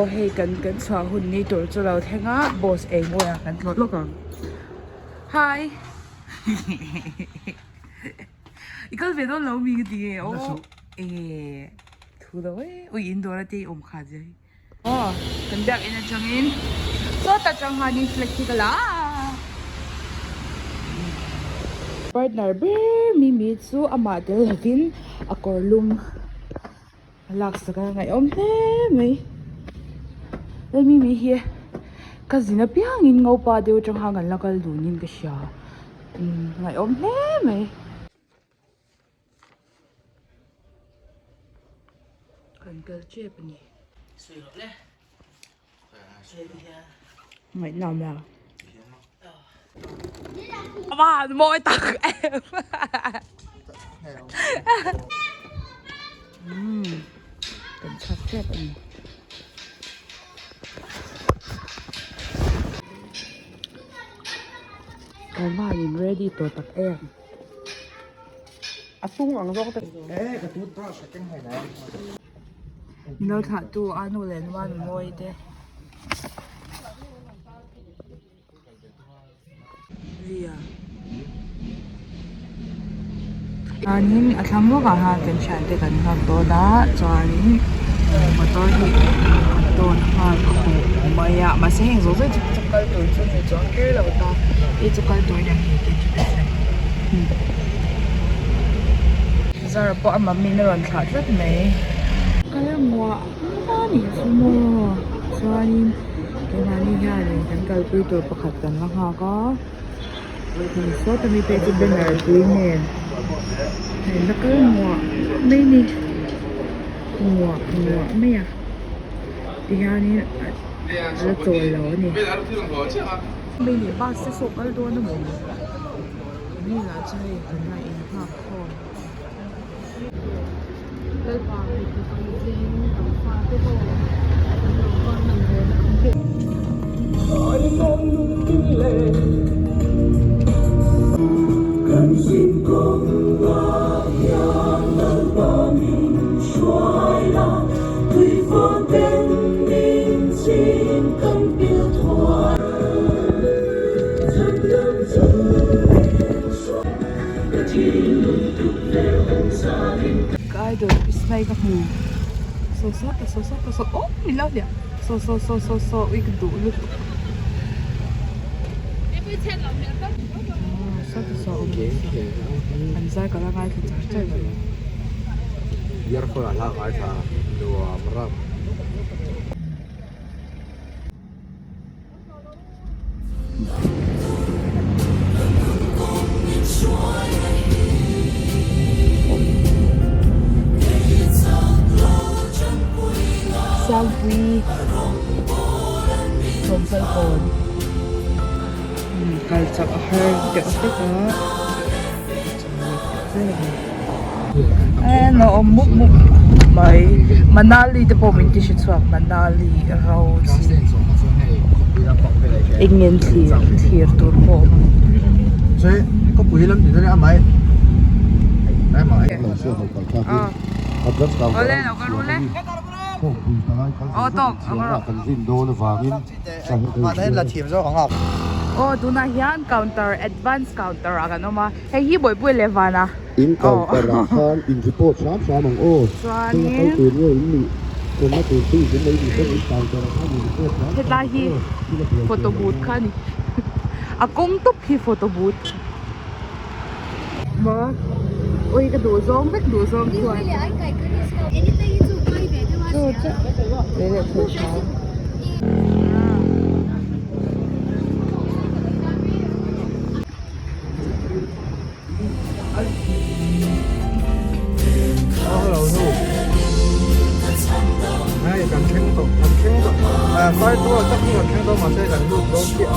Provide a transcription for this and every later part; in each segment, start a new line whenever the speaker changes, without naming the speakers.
Aw hei kan kan chhuah hun ni tur chu lo thleng a boss eng mawi ah kan tlawh lawk ang hi i kal ve dawn lo mi ka ti nge aw enge thu lo e ui in dawr a te i awm kha zia hi. Aw kan biak in atangin sawta tang hianin flag hi ka la a. Partner ber Mimi chu amah tel lovin a kawr lum a laksak a ngaihawm hle mai. Hei Mimi hi ka zin apiangin ngopa deuh atang khan kan la kal dunin ka hria ngaihawm hle mai. Kan kal tep a ni. Ngaihnawm la. A va han mawi tak em. Umm kan chhuak tep a ni. Kan va han in ready tawh tak em.
A tung ang zawk te. E ka toothbrush a keng hei mai.
Mino thlah tu a nu leh nua nu mawi te. Ria. Chuanin a thlang lawkah khan kan thiante kan nghak dawn a chuanin motor hi a tawn nghal khawp mai a mahse heng zawh zawh chu kal tur chu ni chuang kher lo ta hei chu kal tur aniang hei te chu Zara pawh a mummy in a rawn thlah tlat mai kal muah muah a nih chu maw chuanin keimahni hianin kan kalpui tur pakhat kan la nghak a sawta mi phei chu banner tui nen a in la kal muah mai a ni muah muah mai a tihianin a la chawl lo a ni. Hei leh bus te saw kal dawn a maw mi lah chu hei kan la in nghak khawm lalpa Ka idol Ismai ka hmu saw saw ta saw saw ta saw oh min lo hliah saw saw saw saw saw ui ka duh lutuk saw ta saw awm an zai ka la ngaithla char char mai.
Earphone a hla ngaithla nuam rap.
Sangpui Sawmsal kawn kal chak a har deuh hlek a eh lo awm mup mup mai Manali te pawh min ti hre chhuak Manali ro chi eng nge thlir thlir tur pawh a awm awle lo kal ru le aw tawk aw tunah hian counter advance counter ah kan awm a. Hei hi Bawihpui leh Vana.
In counter ah khan in report hram hram ang aw.
Chuanin.
Kal tur nge in nih chawlhna tur fees in nei tih pawn in counter ah khan in report hram hram ang aw.
Hetlai hi photo booth kha a ni. A kawng tawp hi photo booth. Maw ui ka duh zawng vek duh zawng chuan. Chu chu leh leh thei hram.
Kan thleng tawh kan thleng tawh fire tour tak chu kan thleng tawh mahse kan lut dawn chiah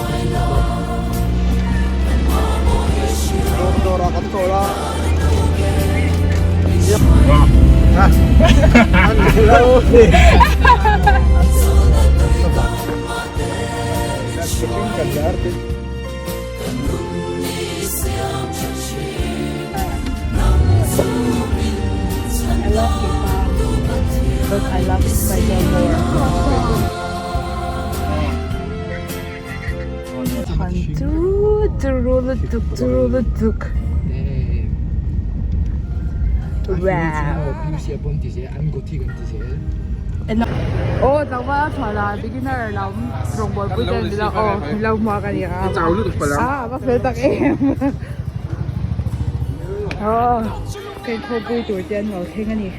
ang dawr dawrah kan chawl a
I love K-pop but I love Spider more. Turu turu lutuk turu lutuk. Aw tlangval a chhuah la beginner lam rawngbawlpui te an ni lo aw min lo hmuak a nia a va fel tak em aw ka inkhawmpui tur te an lo thleng a ni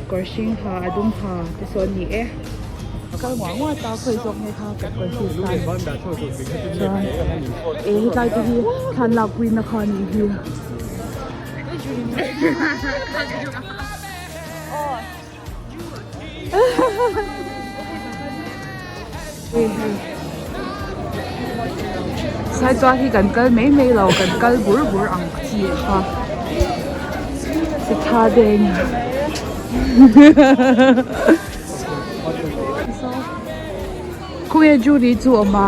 kawr hring ha a dum ha te sawn an ni e kal nguah nguah ta khawi zawk nge kha ka confuse ta chuan e hetlai te hi thlan lakpui na kha a nih hi. Sai chuan hi kan kal mai mai lo kan kal bur bur ang chi kha sitha deng khawnge Julie chu a awm a.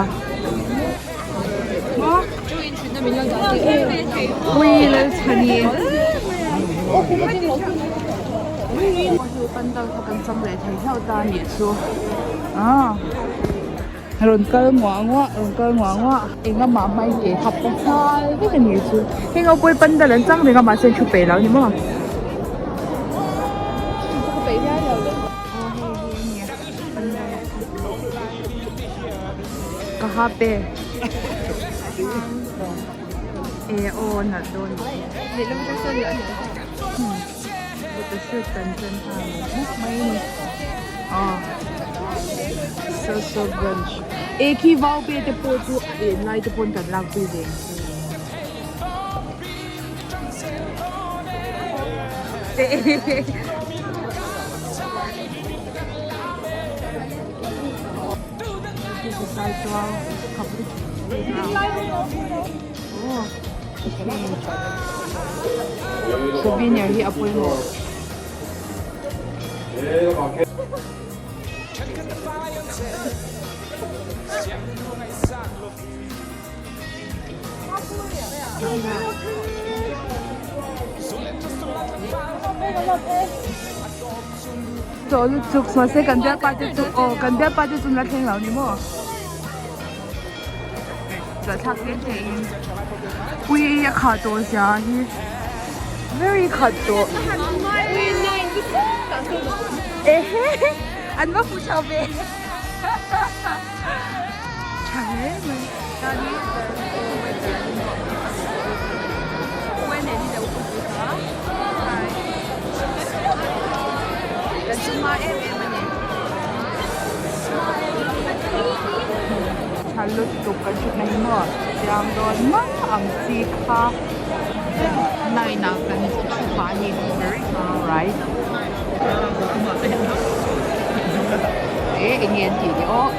Ui Lalchhani Pandal kha kan cham leh thei hlauh ta anih chu ah rawn kal nguah nguah rawn kal nguah nguah engamah hmai ke hap ta nghal vek anih chu heng ho pawh hi pandal an chang reng a mahse an thu peih lo a ni maw. Ka hap e e aw nalh dawn photoshoot kan chen nghal hmuk mai a ni aw social branch e khi vau pe te pawh chu a en lai te pawn kan lak pui ve ang chu. Souvenir hi a pawimawh. Chaw lutuk mahse kan bialpa te chu aw kan bialpa te chu la thleng lo ni maw chawlh thlak tlem te in ui a khah tawh zia hi very khat tawh ehe an va hmu tha ve tha hle mai Tha lutuk kan thutna hi maw chiang dawn mang ang chi kha line ah kan thu pah a ni alright e eng nge an tih ni aw.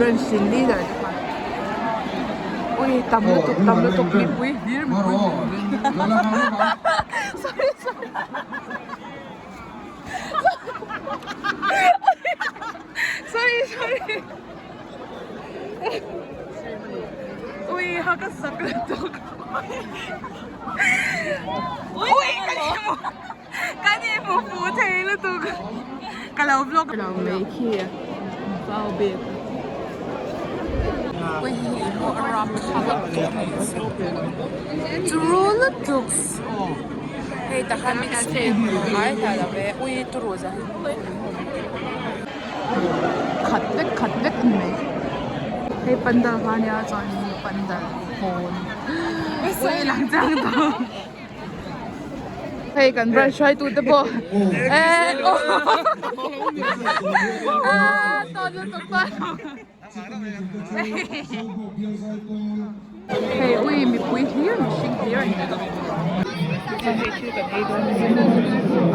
Branch leader te khan ui. Tam lutuk tam lutuk mipui hlir mipui sorry sorry sorry sorry ui ha ka sak lutuk ui ka ni mu ka ni mu fu thei lutuk ka lo vlog lo mai khi vau bik ui hi hi pawh a ram turu lutuk hei takhan mix ngai hlai lo ve ui turu zia hi khat vek khat vek a ni mai hei pandal kha ania chuanin pandal hawn ui lang chiang tawh. Hei kan branch hruaitu te pawh eh ah tawn lutuk tawn hei ui mipui hlir mihring hlir a ni chuan hei thil kan ei dawn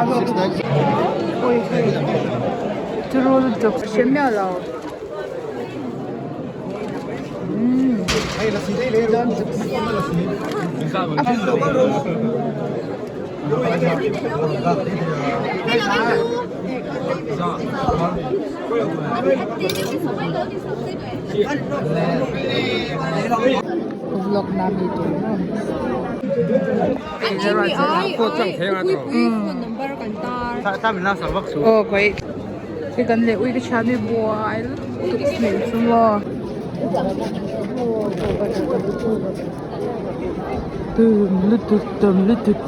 a ni ui hei turu lutuk hre miah lo. Vlog na mi tur aw koi Khi kan leh ui ka thian hi buai lutuk hmel chu maw tum lutuk tum lutuk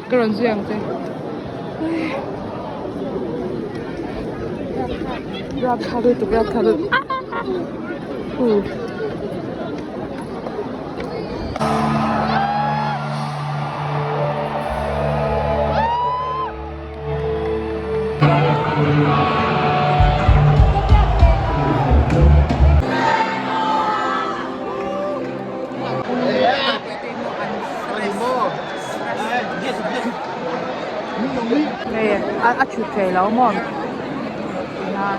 ka rawn zui ang che rapthlak lutuk rapthlak lutuk uh. A thut thei lo maw tihian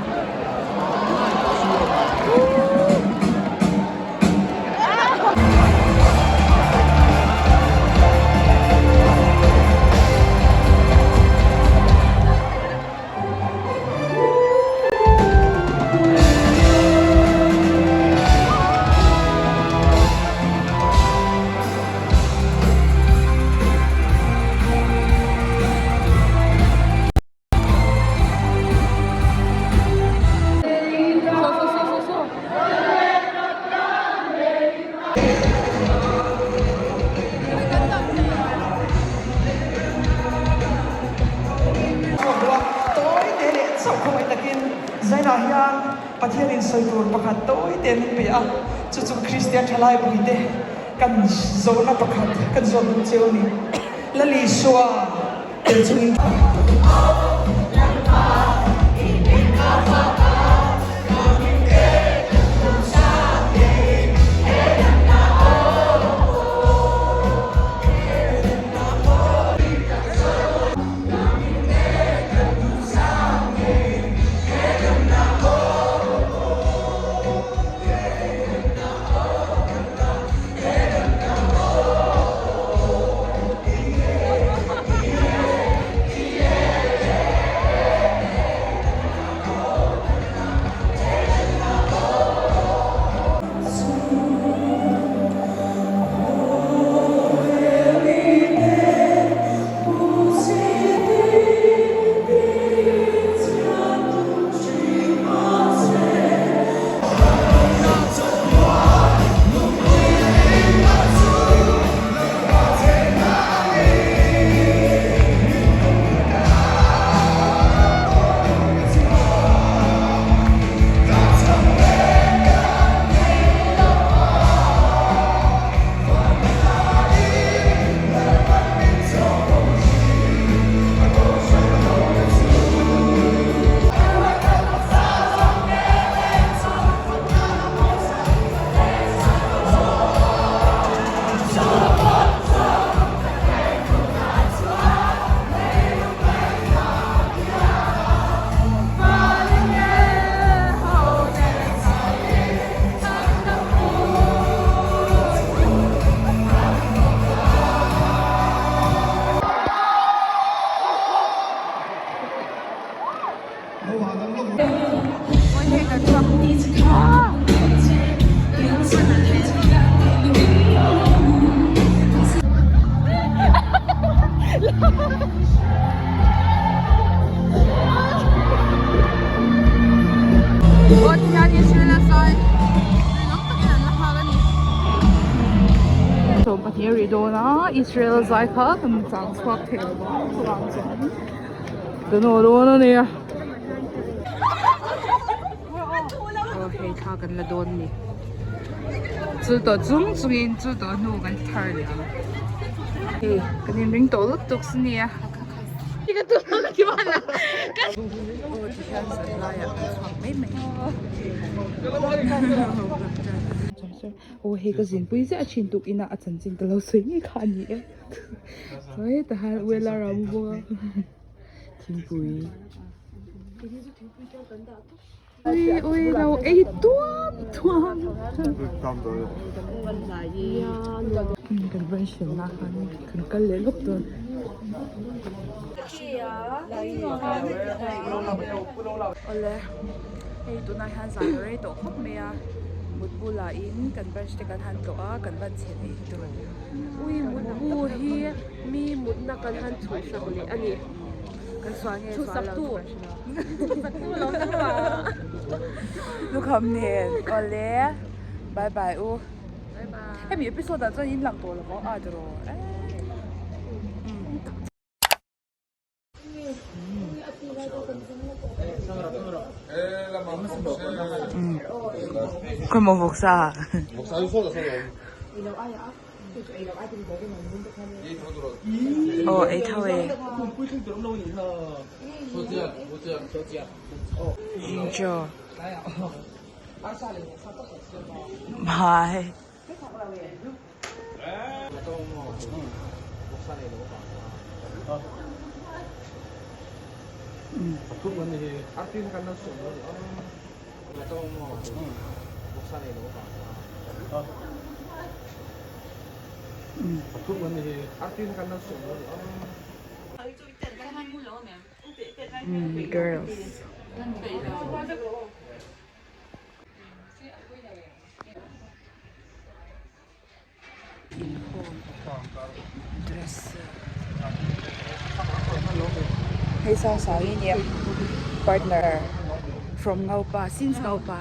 Tawi te leh chauh khawngaih takin Zainah hian Pathianin sawi tur pakhat tawi te min pe a, chu chu Kristian thalai puite kan zawhna pakhat kan zawt duh cheu a ni. Lalisua tel chungin.
Aw tihian Israel a zai rinawm takin an la nghak a ni. 12 a ri dawn a Israel a zai kha kan chang chhuak thei lo a chuvang chuan kan aw dawn a nia. Aw hei thla kan la dawn a ni. Chu tawh chung chungin chu tawh hnu kan ti thar leh ang. Hei kan inring tawh lutuk chu nia. Aw tihian zan laiah kan chhuak mai mai. Aw hei ka zinpui ziah a thin tuk ina a chanchin ka lo sawi ngei kha a ni e. Chuan hetah hian Uela ram bawk a thingpui. Ui ui lo ei tuam tuam. Kan rawn hrilhna khan kan kal leh lawk dawn. Awle hei tunah hian zan rei tawh khawp mai a mut bulah in kan branch te kan han tlawh a kan van chhe ve tur
Ui mutbu hi mi mutna kan han chhuhsak leh a ni.
Kan sual nge sual lo
Chhuhsaktu chhuhsaktu lo chu a.
Lukham nen awle bye bye u.
Bye bye.
Hemi episode ah chuan in lang tawh lo a tiraw eh. Khaw vawksa. Aw ei tho e. Enjoy. Bye. Girls. Dress hei sang sang hi nia partner from Ngopa since Ngopa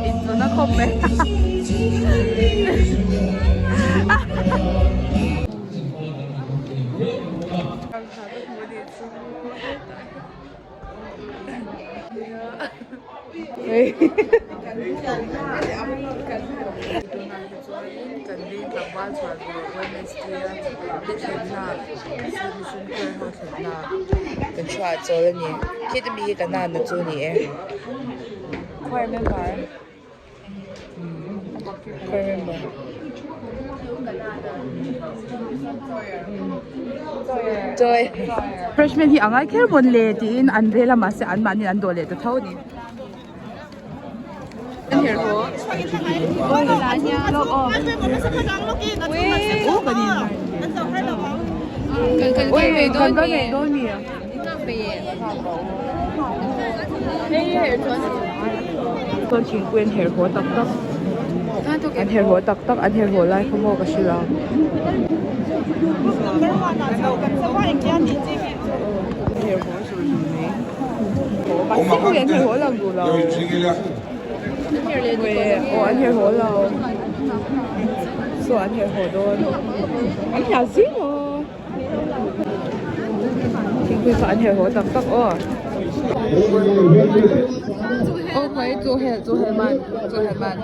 inchawna khawp mai Tunah hi chuanin kan veng tlangval chhuah tur YMST a te thlenna Mission Choir ho thlenna kan chhuah chawl a ni khiti mi hi ka nana chu a ni e choir member. Freshman hi a ngai kher mawn le tiin an rel a mahse an mahni an dawh leh ta tho a ni. Chuan thingpui an herh haw tak tak an herh haw tak tak an herh haw lai kha maw ka hrilh ang herh haw zur zur mai mahse pawh an herh haw lang duh lo aw an herh haw lo saw an herh haw dawn an hliah zing aw. Thingpui kha an herh haw tak tak aw. Aw mai chu hel chu hel man chu hel man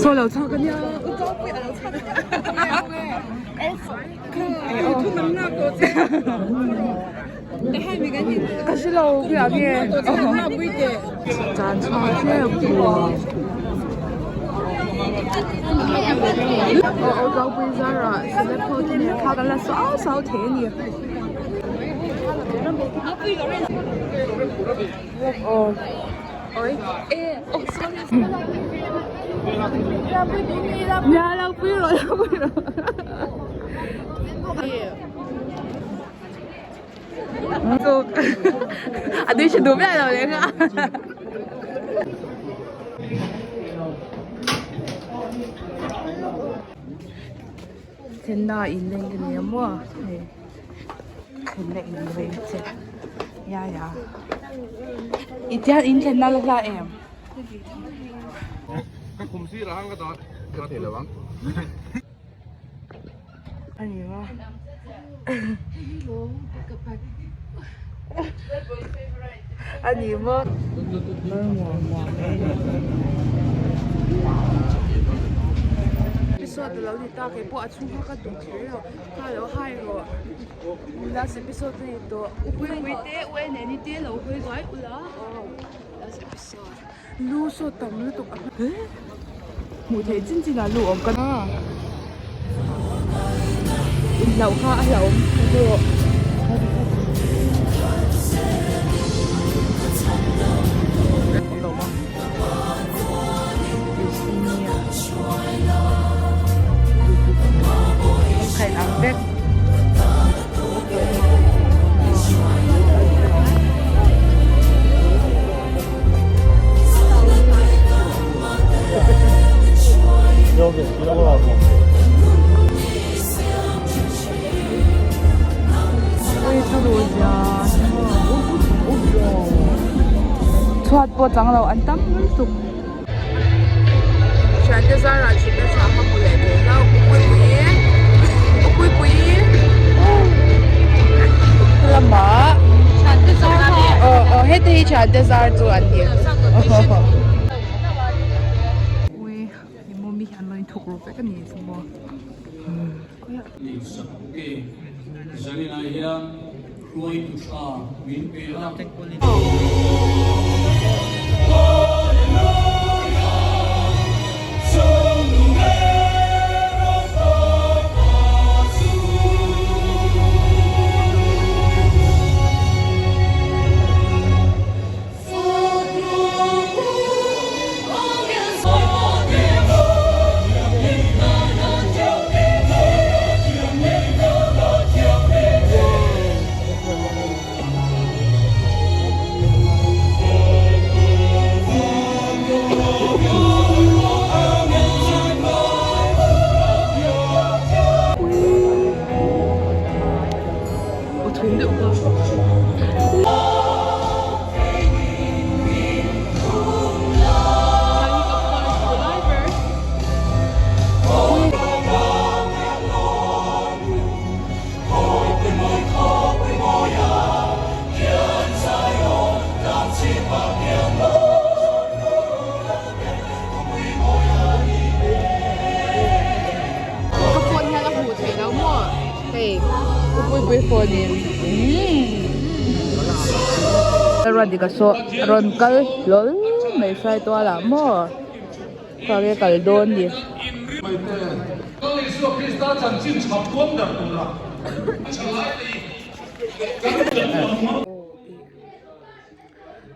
Chaw lo chhuak ania u chawpui a lo chhuak Ka hre lo khiah nge chan chhuak tlem aw aw tlangpui zarah celeb ho te nen thla kan la sau sau thei a ni aw. Oi e oh sorry. Nia lo pui rawh lo pui rawh. A tui tha duh miah lo leh nghah. Thlenna in leng ka ni a maw hei thlenna in leng che ya ya i tiang in thlenna la hla em.
Ka khum sirah khan ka dah ka thei lo ang.
A ni maw a ni maw. Episode a lo ni ta kei pawh a chhung kha ka duh kher lo kha lo hai rawh last episode a ni tawh u puipui te u eneni te lo hawi zuai ula aw last episode lu saw tam lutuk a hmuh theih chin chin ah lu awm ka inhlauh kha a hlauhawm erawh. Chhuat pawh chang lo an tam lutuk. Thiante zarah thutna tha ka hmu leh thei hlauh Upuipui Upuipui lamah aw aw heti hi thiante zar chu an ni ui i mummy hian lo inthuk ru vek a ni chu maw.
Zaninah hian hruaitu tha min pe a.
Ka phone hian a hmuh theih loh maw hei u puipui phone in Ruatdika saw rawn kal hlawl mai hrai tual ah maw khawnge kal dawn ni.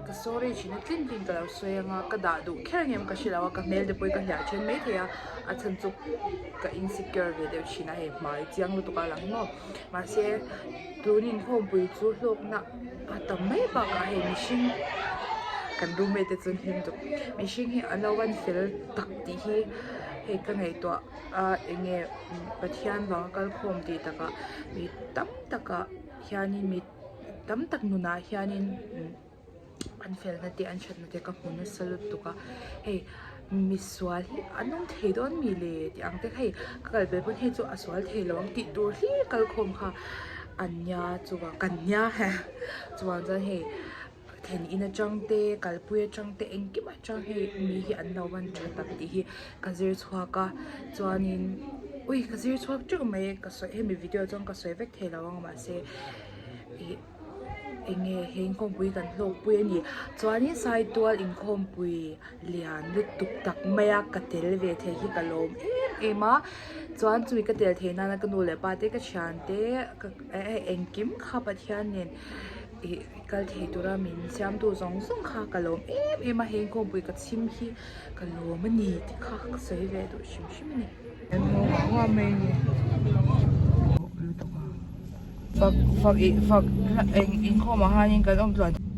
Ka sorry thin a tlin tlin ka lo sawi anga ka dah duh kher ang em ka hre lo a ka hmel te pawh hi ka hliah then mai thei a a chhan chu ka insecure ve deuh thin a hei hmai chiang lutuk a lang hi maw mahse tun inkhawmpui chu hlawkna a tam mai bakah hei mihring kan roommate te chu an hlim tuk mihring hi an lo van fel tak tih hi hei ka ngaihtuah a eng nge Pathian vanga kalkhawm tih takah mi tam takah hianin mi. tam tak nunah hianin an felna te an thatna te ka hmu nasa lutuk a hei misual hi an awm thei dawn mi le tih ang te kha hei ka kal ve pawn hei chu a sual thei lo ang tih tur hlir kalkhawm kha an nia chuvang kan nia chuvang chuan hei then in atang te kalpui atang te engkim atang hei mi hi an lo van tha tak tih hi ka zir chhuak a chuanin ui ka zir chhuak teuh mai ka sawi hemi video chuan ka sawi vek thei lo ang mahse. Ih eng nge he inkhawmpui kan hlawkpui a ni chuanin saitual inkhawmpui lian lutuk tak mai a ka tel ve thei hi ka lawm em em a chuan chumi ka tel theih nana ka nu leh pa te ka thian te ka eh engkim kha Pathian nen. Ih kal thei tura min siamtu zawng zawng kha ka lawm em em a, he inkhawmpui ka chhim hi ka lawm a ni tih kha ka sawi ve duh hrim hrim a ni. Fak fak ih fak eng inkhawmah hianin kan awm tluan.